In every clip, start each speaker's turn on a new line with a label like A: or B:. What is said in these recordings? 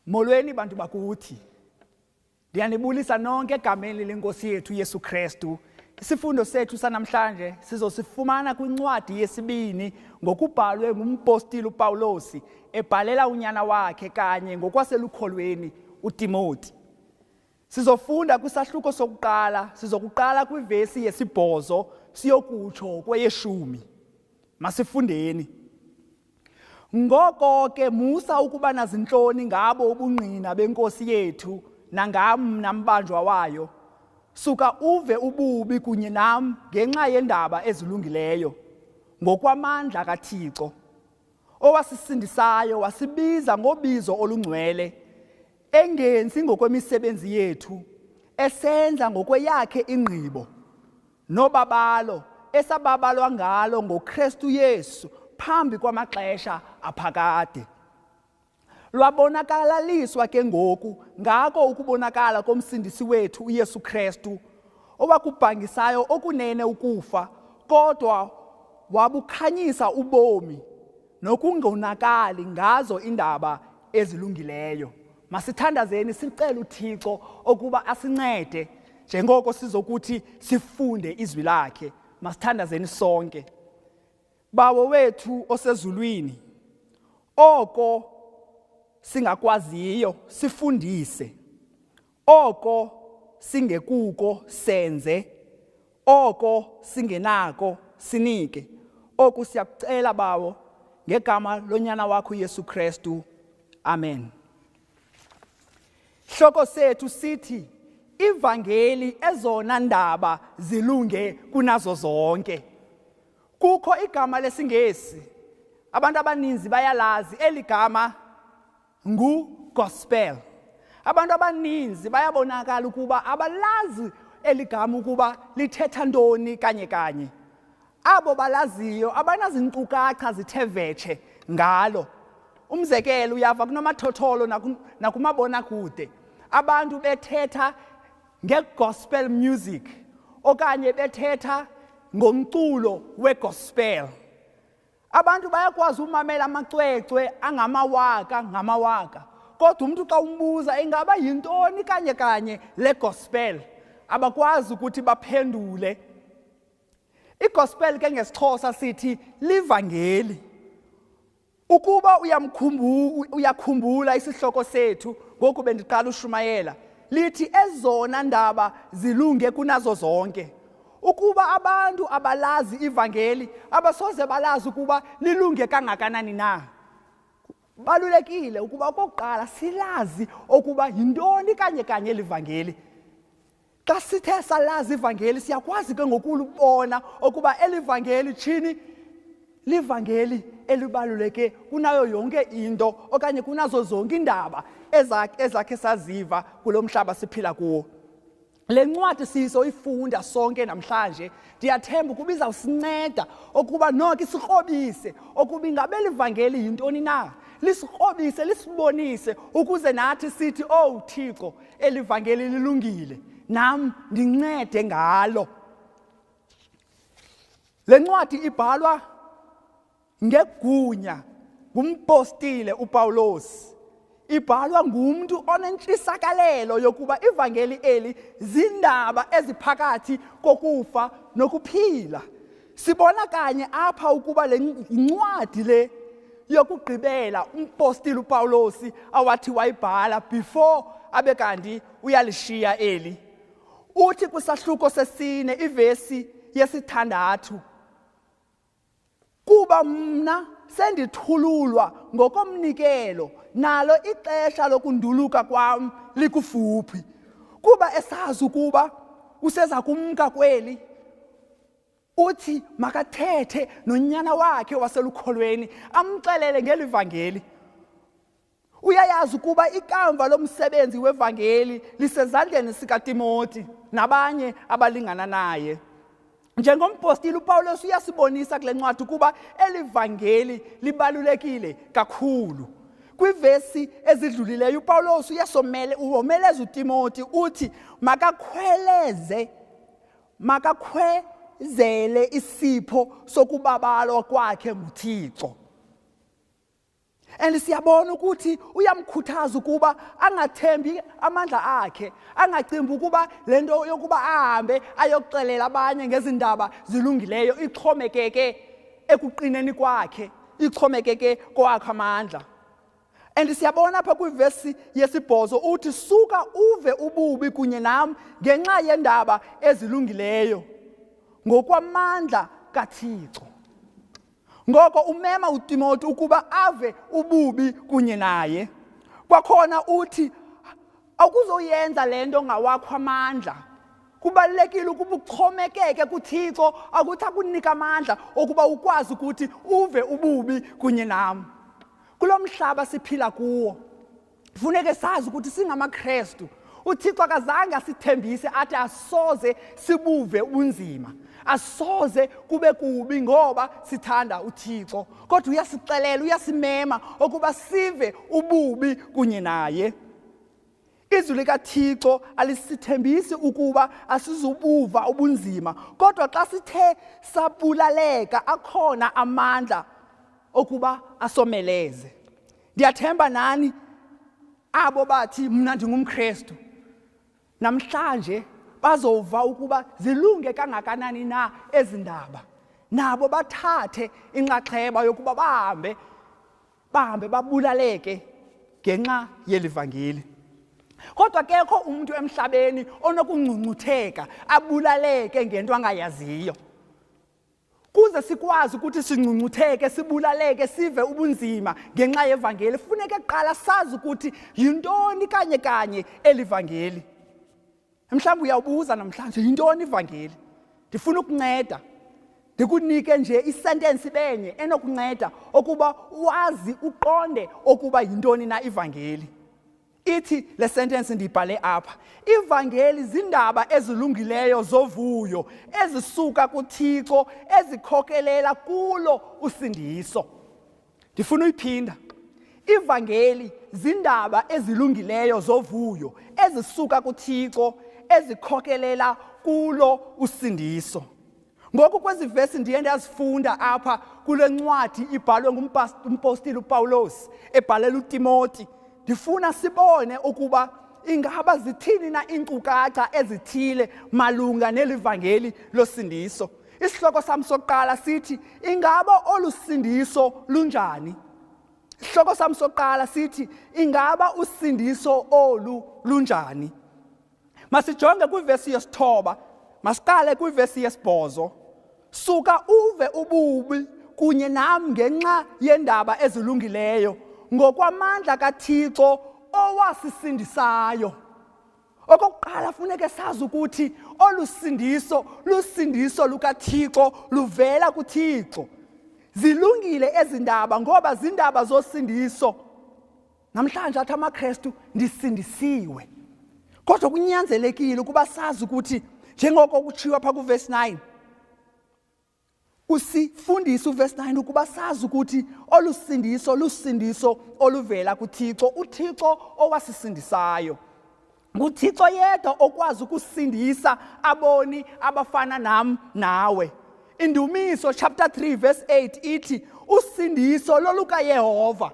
A: Molweni bantu bakuthi. Ndiyanibulisa nonke egameni lenkosi yethu Yesu Kristu. Isifundo sethu sanamhlanje sizosifumana kwincwadi yesibini ngokubhalwe ngumpostile uPawulosi ebhalela unyana wakhe kanye ngokwaselukholweni uTimoti. Sizofunda kwisahluko sokuqala, sizokuqala kwivesi yesibhozo siyokutsho kweyeshumi. Masifundeni. Ngoko ke musa ukuba nazintloni ngabo ubungqina benkosi yethu nangam nambanjwa wayo. Suka uve ububi kunye nam ngenxa yendaba ezilungileyo, ngokwamandla kaThixo, owasisindisayo wasibiza ngobizo olungcwele, engenzi ngokwemisebenzi yethu, esenza ngokweyakhe ingqibo nobabalo esababalwa ngalo ngoKristu Yesu phambi kwamaxesha aphakade. Lwabonakalaliswa ke ngoku ngako ukubonakala komsindisi wethu uYesu Kristu owakubhangisayo okunene ukufa kodwa wabukhanyisa ubomi nokungonakali ngazo indaba ezilungileyo. Masithandazeni sicele uThixo ukuba asincede njengoko sizokuthi sifunde izwi lakhe. Masithandazeni sonke. Bawo wethu osezulwini, oko singakwaziyo sifundise, oko singekuko senze, oko singenako sinike. Oku siyakucela Bawo ngegama lonyana wakho Yesu Kristu. Amen. Hloko sethu sithi ivangeli ezona ndaba zilunge kunazo zonke. Kukho igama lesiNgesi abantu abaninzi bayalazi eli gama ngu-gospel. Abantu abaninzi bayabonakala ukuba abalazi eli gama ukuba lithetha ntoni kanye kanye. Abo balaziyo abanazinkcukacha zithe vetshe ngalo. Umzekelo uyava kunomathotholo nakumabonakude abantu bethetha ngegospel music okanye bethetha ngomculo wegospel. Abantu bayakwazi umamela amacwecwe angamawaka ngamawaka, kodwa umntu xa umbuza ingaba yintoni kanye kanye le gospel, abakwazi ukuthi baphendule. Igospel ke ngesiXhosa sithi livangeli. Ukuba uyakhumbula isihloko sethu ngoku bendiqala ushumayela, lithi ezona ndaba zilunge kunazo zonke. Ukuba abantu abalazi ivangeli, abasoze balazi ukuba lilunge kangakanani na. Kubalulekile ukuba okokuqala silazi okuba yintoni kanye kanye eli vangeli. Xa sithe salazi ivangeli siyakwazi ke ngokulubona ukuba eli vangeli tshini livangeli elibaluleke kunayo yonke into okanye kunazo zonke iindaba ezakhe saziva kulo mhlaba siphila kuwo. Le ncwadi sizoyifunda sonke namhlanje ndiyathemba ukuba izawusinceda ukuba noko isikrobise ukuba ingaba eli vangeli yintoni na, lisikrobise lisibonise ukuze nathi sithi owu Thixo eli vangeli lilungile nam ndincede ngalo. Le ncwadi ibhalwa ngegunya ngumpostile uPawulos. Ibhalwa ngumntu onentshisakalelo yokuba ivangeli eli zindaba eziphakathi kokufa nokuphila. Sibona kanye apha ukuba le ncwadi le yokugqibela umpostile uPawulos awathi wayibhala before abe kanti uyalishiya eli. Uthi kwisahluko sesine ivesi yesithandathu, kuba mna sendithululwa ngokomnikelo nalo ixesha lokunduluka kwam likufuphi. Kuba esazi ukuba useza kumka kweli, uthi makathethe nonyana wakhe waselukholweni amxelele ngeli vangeli. Uyayazi ukuba ikamva lomsebenzi wevangeli lisezandleni sikaTimoti nabanye abalingana naye. Njengompostile uPawulos uyasibonisa kule ncwadi ukuba eli vangeli libalulekile kakhulu. Kwivesi ezidlulileyo uPawulos uyasomele uwomeleza uTimoti uthi makakhweleze makakhwezele isipho sokubabalwa kwakhe nguThixo. And siyabona ukuthi uyamkhuthaza ukuba angathembi amandla akhe, angacimbi ukuba le nto yokuba ahambe ayokuxelela abanye ngezi ndaba zilungileyo ixhomekeke ekuqineni kwakhe, ixhomekeke kwakhe amandla. And siyabona apha kwivesi yesibhozo uthi, suka uve ububi kunye nam ngenxa yendaba ezilungileyo ngokwamandla kaThixo. Ngoko umema uTimoti ukuba ave ububi kunye naye. Kwakhona uthi awukuzoyenza le nto ngawakho amandla. Kubalulekile ukuba uxhomekeke kuThixo akuthi akunika amandla okuba ukwazi ukuthi uve ububi kunye nam. Kulo mhlaba siphila kuwo funeke sazi ukuthi singamaKrestu, uThixo akazange asithembise athi asoze sibuve ubunzima, asoze kube kubi ngoba sithanda uThixo, kodwa uyasixelela, uyasimema ukuba sive ububi kunye naye. Izwi likaThixo alisithembisi ukuba asizubuva ubunzima, kodwa xa sithe sabulaleka akhona amandla okuba asomeleze. Ndiyathemba nani abo bathi mna ndingumKrestu namhlanje bazova ukuba zilunge kangakanani na ezi ndaba, nabo bathathe inxaxheba yokuba bahambe bahambe babulaleke ngenxa yeli vangeli. Kodwa kekho umntu emhlabeni onokungcungcutheka abulaleke ngento angayaziyo. Kuze sikwazi ukuthi singcungcutheke, sibulaleke, sive ubunzima ngenxa yevangeli, funeke kuqala sazi ukuthi yintoni kanye kanye eli vangeli. Mhlawumbi uyawubuza namhlanje, yintoni ivangeli? Ndifuna ukunceda, ndikunike nje isentensi benye enokunceda ukuba wazi, uqonde ukuba yintoni na ivangeli. Ithi le sentence ndiyibhale apha, ivangeli zindaba ezilungileyo zovuyo ezisuka kuThixo ezikhokelela kulo usindiso. Ndifuna uyiphinda. Ivangeli zindaba ezilungileyo zovuyo ezisuka kuThixo ezikhokelela kulo usindiso. Ngoku kwezi vesi ndiye ndazifunda apha kule ncwadi ibhalwe ngumpostile uPawulos ebhalela uTimoti, ndifuna sibone ukuba ingaba zithini na iinkcukacha ezithile malunga neli vangeli losindiso. Isihloko sam sokuqala sithi, ingaba olu sindiso lunjani? Isihloko sam sokuqala sithi, ingaba usindiso olu lunjani? Masijonge kwivesi yesithoba, masiqale kwivesi yesibhozo. Suka uve ububi kunye nam ngenxa yendaba ezilungileyo ngokwamandla kaThixo owasisindisayo. Okokuqala funeke sazi ukuthi olu sindiso lusindiso lukaThixo, luvela kuThixo. Zilungile ezi ndaba ngoba zindaba zosindiso. Namhlanje athi amaKrestu ndisindisiwe, kodwa kunyanzelekile ukuba sazi ukuthi njengoko kutshiwo apha kuvesi 9, usifundisa uvesi 9 ukuba sazi ukuthi olu sindiso lusindiso oluvela kuThixo, uThixo owasisindisayo. NguThixo yedwa okwazi ukusindisa aboni abafana nam nawe. Indumiso chapter 3 verse 8 ithi usindiso lolukaYehova,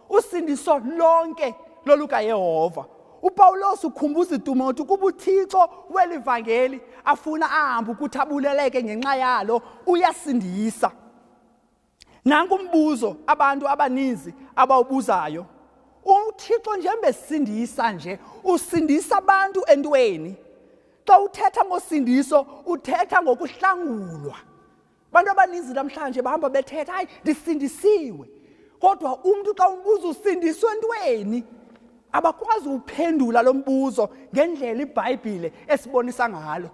A: usindiso lonke lolukaYehova. UPawulos ukhumbuza uTimoti ukuba uThixo weli vangeli afuna ahambe ukuthi abuleleke ngenxa yalo uyasindisa. Nanku umbuzo abantu abaninzi abawubuzayo. UThixo njengoba esindisa nje, usindisa abantu entweni. Xa uthetha ngosindiso, uthetha ngokuhlangulwa. Abantu abaninzi namhlanje bahamba bethetha, hayi ndisindisiwe. Kodwa umntu xa umbuza usindiswe entweni, abakwazi uphendula lo mbuzo ngendlela iBhayibhile esibonisa ngalo.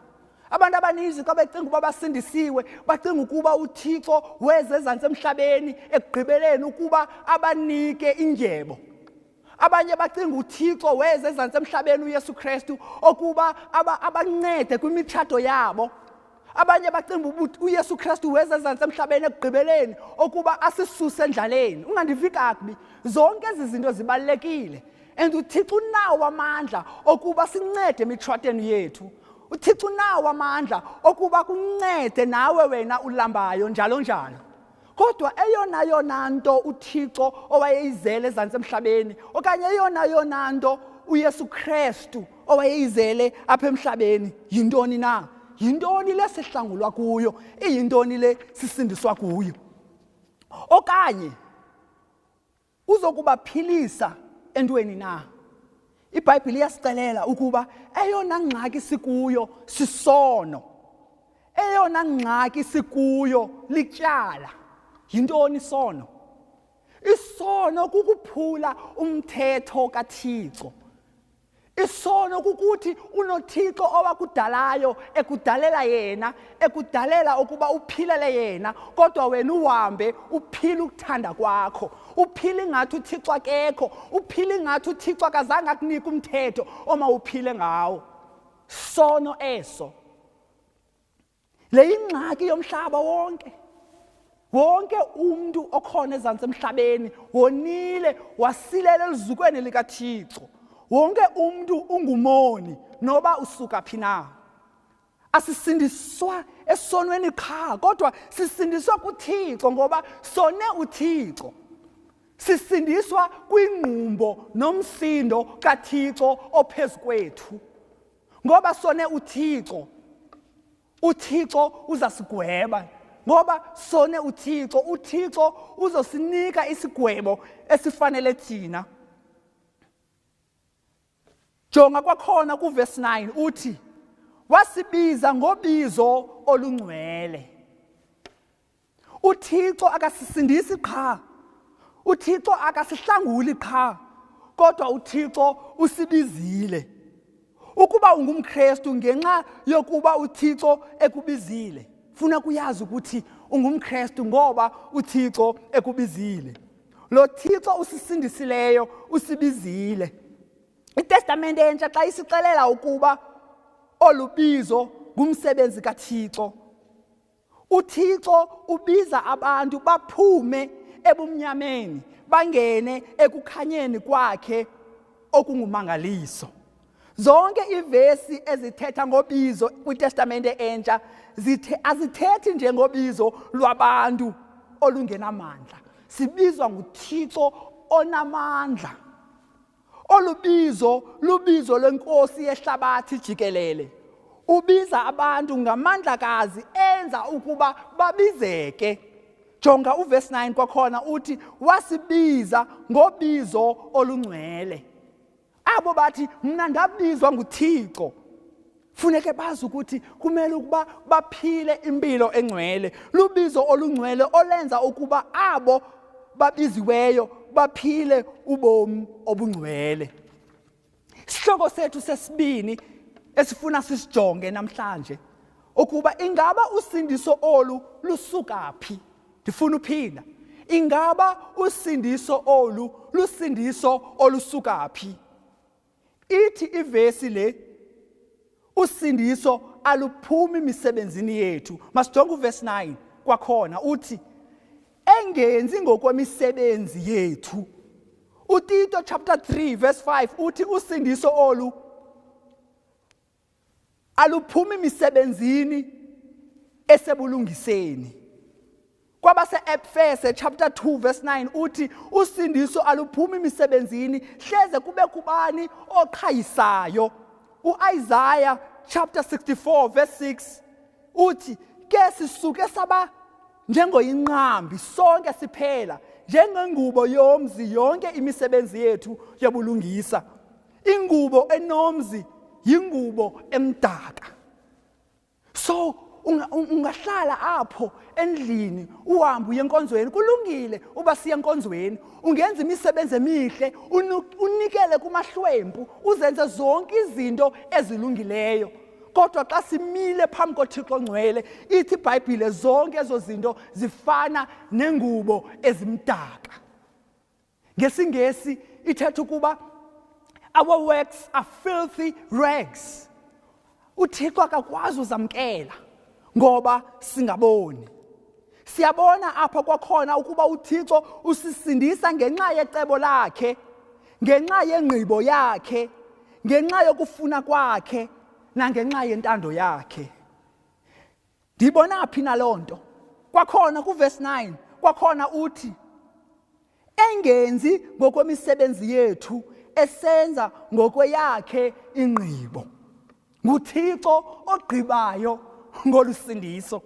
A: Abantu abaninzi xa becinga ukuba basindisiwe, bacinga ukuba uThixo weze ezantsi emhlabeni ekugqibeleni ukuba abanike indyebo. Abanye bacinga uThixo weze ezantsi emhlabeni uYesu Kristu okuba abancede kwimitshato yabo. Abanye bacinga uYesu Kristu weze ezantsi emhlabeni ekugqibeleni okuba asisuse endlaleni. Ungandivi kakubi, zonke ezi zinto zibalulekile. And uThixo unawo amandla okuba sincede emitshatweni yethu. uThixo unawo amandla okuba kuncede nawe wena ulambayo njalo njalo. Kodwa eyona yona nto uThixo owayeyizele ezantsi emhlabeni, okanye eyona yona nto uYesu Krestu owayeyizele apha emhlabeni, yintoni na? Yintoni le sihlangulwa kuyo? Iyintoni le sisindiswa kuyo? Okanye uzokubaphilisa entweni na? IBhayibhile iyasixelela ukuba eyona ngxaki sikuyo sisono. Eyona ngxaki sikuyo lityala. Yintoni isono? Isono kukuphula umthetho kaThixo. Isono kukuthi unoThixo owakudalayo, ekudalela yena, ekudalela ukuba uphilele yena, kodwa wena uhambe uphile ukuthanda kwakho, uphile ingathi uThixo akekho, uphile ingathi uThixo akazange akunike umthetho omawuphile ngawo. Sono eso. Le yingxaki yomhlaba wonke. Wonke umntu okhona ezantsi emhlabeni wonile, wasilela eluzukweni likaThixo. Wonke umntu ungumoni noba usuka phi na. Asisindiswa esonweni qha, kodwa sisindiswa kuThixo ngoba sone uThixo. Sisindiswa kwingqumbo nomsindo kaThixo ophezu kwethu. Ngoba sone uThixo, uThixo uzasigweba. Ngoba sone uThixo, uThixo uzosinika isigwebo esifanele thina. Jonga kwakhona kuvesi 9, uthi wasibiza ngobizo olungcwele. UThixo akasisindisi qha, uThixo akasihlanguli qha, kodwa uThixo usibizile. Ukuba ungumKrestu ngenxa yokuba uThixo ekubizile, funa kuyazi ukuthi ungumKrestu ngoba uThixo ekubizile. Lo Thixo usisindisileyo usibizile. ITestamente entsha xa isixelela ukuba olu bizo ngumsebenzi kaThixo, uThixo ubiza abantu baphume ebumnyameni bangene ekukhanyeni kwakhe okungumangaliso. Zonke iivesi ezithetha ngobizo kwiTestamente entsha azithethi nje ngobizo lwabantu olungenamandla. Sibizwa nguThixo onamandla. Olu bizo lubizo lwenkosi yehlabathi jikelele. Ubiza abantu ngamandlakazi enza ukuba babizeke. Jonga uvesi 9 kwakhona, uthi wasibiza ngobizo olungcwele. Abo bathi mna ndabizwa nguThixo, funeke bazi ukuthi kumele ukuba baphile impilo engcwele. Lubizo olungcwele olenza ukuba abo babiziweyo baphile ubomi obungcwele. Isihloko sethu sesibini esifuna sisijonge namhlanje ukuba ingaba usindiso olu lusuka phi? Ndifuna uphinda. Ingaba usindiso olu lusindiso olusuka phi? Ithi ivesi le, usindiso aluphumi misebenzini yethu. Masijonge uvesi 9 kwakhona, uthi engenzi ngokwemisebenzi yethu. UTito chapter 3 verse 5 uthi usindiso olu aluphumi misebenzini esebulungiseni. Kwabase-Efese chapter 2 verse 9 uthi usindiso aluphumi misebenzini, hleze kube kubani oqhayisayo. UIsaiah chapter 64 verse 6 uthi ke sisuke saba njengoyinqambi sonke siphela, njengengubo yomzi yonke imisebenzi yethu yobulungisa. Ingubo enomzi yingubo emdaka. So ungahlala apho endlini uhambe uye enkonzweni, kulungile uba siye enkonzweni, ungenza imisebenzi emihle, unikele kumahlwempu, uzenze zonke izinto ezilungileyo. Kodwa xa simile phambi koThixo ongcwele, ithi iBhayibhile zonke ezo zinto zifana nengubo ezimdaka. NgesiNgesi ithetha ukuba our works are filthy rags. UThixo akakwazi uzamkela ngoba singaboni. Siyabona apha kwakhona ukuba uThixo usisindisa ngenxa yecebo lakhe, ngenxa yengqibo yakhe, ngenxa yokufuna kwakhe nangenxa yentando yakhe. Ndiyibona phi na loo nto? Kwakhona kuvesi 9 Kwakhona uthi engenzi ngokwemisebenzi yethu, esenza ngokweyakhe ingqibo. NguThixo ogqibayo ngolusindiso.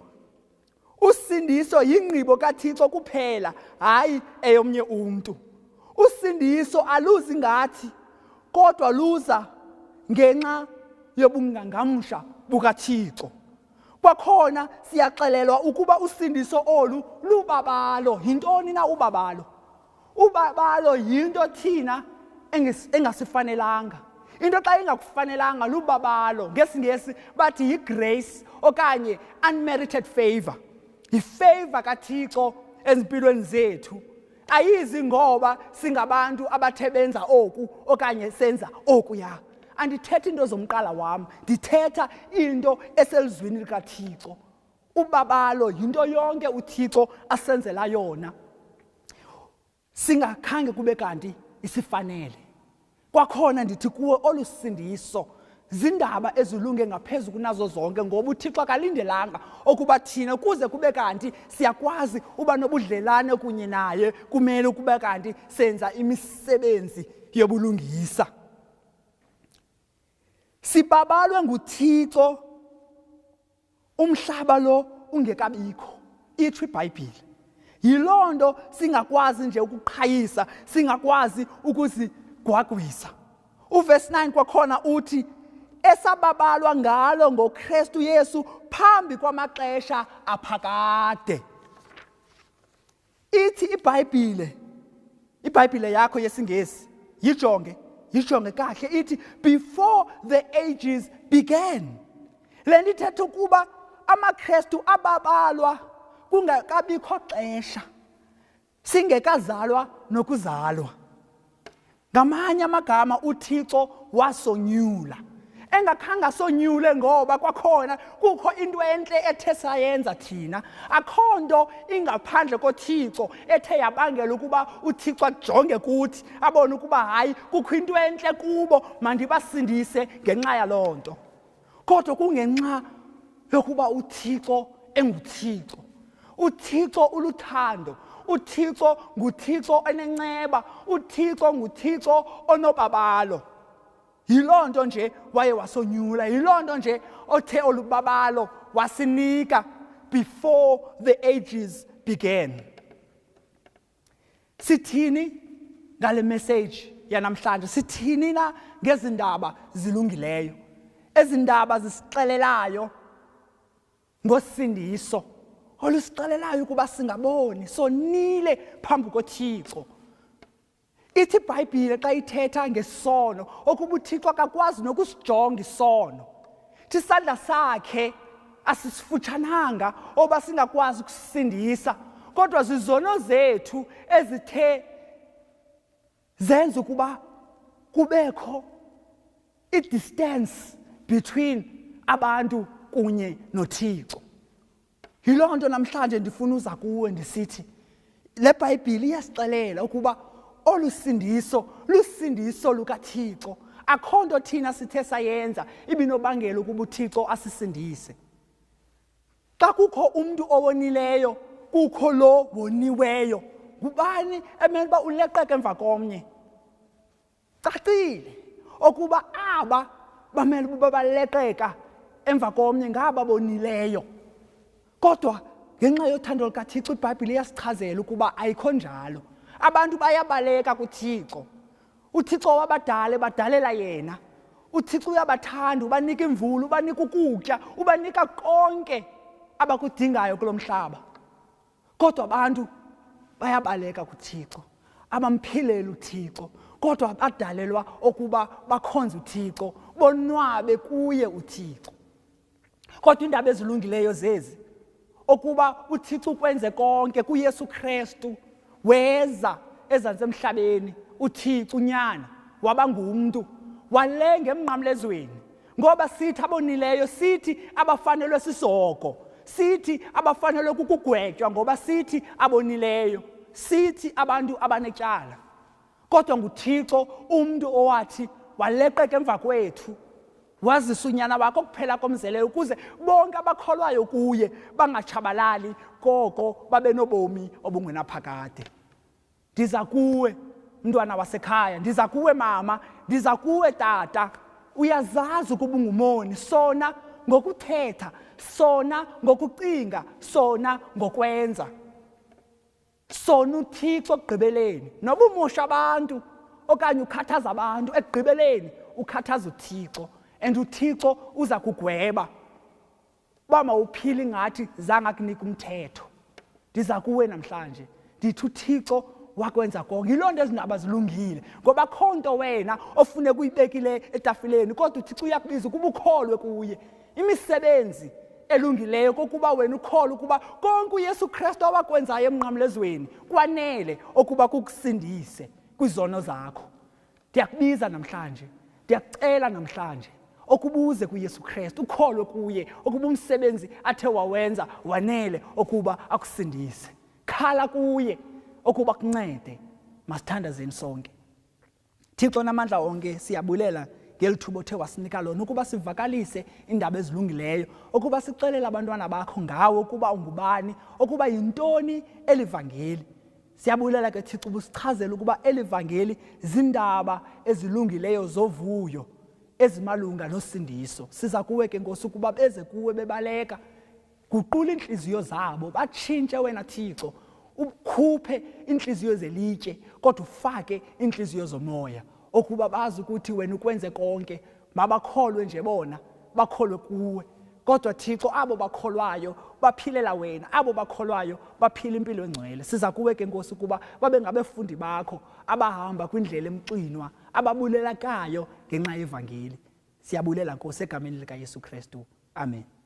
A: Usindiso yingqibo kaThixo kuphela, hayi eyomnye umntu. Usindiso aluzi ngathi, kodwa luza ngenxa yobungangamsha bukaThixo. Kwakhona siyaxelelwa ukuba usindiso olu lubabalo. Yintoni na ubabalo? Ubabalo yinto thina engasifanelanga. Into xa ingakufanelanga lubabalo. NgesiNgesi bathi yigrace okanye unmerited favor. Yifavor kaThixo ezimpilweni zethu. Ayizi ngoba singabantu abathe benza oku okanye senza okuya. Andithethi into zomqala wam, ndithetha into eselizwini likaThixo. Ubabalo yinto yonke uThixo asenzela yona, singakhange kube kanti isifanele. Kwakhona ndithi kuwe, olu sindiso zindaba ezilunge ngaphezu kunazo zonke, ngoba uThixo akalindelanga okuba thina kuze kube kanti siyakwazi uba nobudlelane kunye naye kumele ukuba kanti senza imisebenzi yobulungisa. Sibabalwe nguThixo umhlaba lo ungekabikho, itsho iBhayibhile. Yiloo nto singakwazi nje ukuqhayisa, singakwazi ukuzigwagwisa. Uvesi 9 kwakhona uthi esababalwa ngalo ngoKristu Yesu phambi kwamaxesha aphakade. Ithi iBhayibhile, iBhayibhile yakho yesiNgesi, yijonge, yijonge kahle, ithi before the ages began. Le nto ithetha ukuba amaKristu ababalwa kungakabikho xesha, singekazalwa nokuzalwa. Ngamanye amagama, uThixo wasonyula engakhange asonyule, ngoba kwakhona kukho into entle ethe sayenza thina. Akho nto ingaphandle koThixo ethe yabangela ukuba uThixo ajonge kuthi, abone ukuba hayi, kukho into entle kubo, mandibasindise ngenxa yaloo nto. Kodwa kungenxa yokuba uThixo enguThixo. UThixo uluthando, uThixo nguThixo enenceba, uThixo nguThixo onobabalo. Yiloo nto nje waye wasonyula, yiloo nto nje othe olubabalo wasinika before the ages began. Sithini ngale message yanamhlanje? Sithini na ngezi ndaba zilungileyo, ezi ndaba zisixelelayo ngosindiso olusixelelayo ukuba singaboni, sonile phambi koThixo? Ithi iBhayibhile xa ithetha ngesono okuba uThixo akakwazi nokusijonga isono. Thi isandla sakhe asisifutshananga oba singakwazi ukusindisa, kodwa zizono zethu ezithe zenza ukuba kubekho i-distance between abantu kunye noThixo. Yiloo nto namhlanje ndifuna uza kuwe ndisithi le Bhayibhile iyasixelela ukuba olu sindiso lusindiso lukaThixo. Akho nto thina sithe sayenza ibinobangela ukuba uThixo asisindise. Xa kukho umntu owonileyo, kukho lo woniweyo, ngubani emele uba uleqeka emva komnye? Cacile okuba aba bamele ukuba baleqeka emva komnye ngaba bonileyo. Kodwa ngenxa yothando lukaThixo, iBhayibhile iyasichazela ukuba ayikho njalo. Abantu bayabaleka kuThixo. UThixo wabadala ebadalela yena. UThixo uyabathanda, ubanika imvula, ubanika ukutya, ubanika konke abakudingayo kulo mhlaba. Kodwa abantu bayabaleka kuThixo, abamphileli uThixo, kodwa badalelwa okuba bakhonze uThixo, bonwabe kuye uThixo. Kodwa iindaba ezilungileyo zezi, okuba uThixo ukwenze konke kuYesu Kristu. Weza ezantsi emhlabeni uThixo uNyana, waba ngumntu, walenga emnqamlezweni, ngoba sithi abonileyo, sithi abafanelwe sisihogo, sithi abafanelwe kukugwetywa, ngoba sithi abonileyo, sithi abantu abanetyala. Kodwa nguThixo umntu owathi waleqeka emva kwethu. Wazisa unyana wakho kuphela komzeleyo ukuze bonke abakholwayo kuye bangatshabalali koko babe nobomi obungunaphakade. Ndiza kuwe mntwana wasekhaya, ndiza kuwe mama, ndiza kuwe tata. Uyazazi ukuba ungumoni, sona ngokuthetha, sona ngokucinga, sona ngokwenza. Sona uThixo ekugqibeleni. Noba umosha abantu okanye ukhathaza abantu, ekugqibeleni ukhathaza uThixo and uThixo uza kugweba. Uba mawuphile ingathi zange akunika umthetho. Ndiza kuwe namhlanje ndithi uThixo wakwenza konke. Yiloo nto ezindaba zilungile, ngoba kho nto wena ofuneka uyibekile etafileni, kodwa uThixo uyakubiza ukuba ukholwe kuye. Imisebenzi elungileyo kokuba wena ukholwe ukuba konke uYesu Kristu awakwenzayo emnqamlezweni kwanele okuba kukusindise kwizono zakho. Ndiyakubiza namhlanje, ndiyakucela namhlanje okubuze kuYesu Kristu, ukholwe kuye ukuba umsebenzi athe wawenza wanele okuba akusindise. Khala kuye okuba kuncede. Masithandazeni sonke. Thixo namandla onke, siyabulela ngeli thuba othe wasinika lona ukuba sivakalise iindaba ezilungileyo, ukuba sixelele abantwana bakho ngawe ukuba ungubani, ukuba yintoni eli vangeli. Siyabulela ke Thixo ubusichazela ukuba eli vangeli zindaba ezilungileyo zovuyo ezimalunga nosindiso. Siza kuwe ke Nkosi ukuba beze kuwe bebaleka. Guqula iintliziyo zabo, batshintshe wena Thixo. Ukhuphe iintliziyo zelitye kodwa ufake iintliziyo zomoya, okuba bazi ukuthi wena ukwenze konke. Mabakholwe nje bona, bakholwe kuwe. Kodwa Thixo, abo bakholwayo baphilela wena, abo bakholwayo baphila impilo engcwele. Siza kuwe ke Nkosi ukuba babe ngabefundi bakho abahamba kwindlela emxinwa, ababulelakayo ngenxa yevangeli. Siyabulela Nkosi egameni likaYesu Kristu. Amen.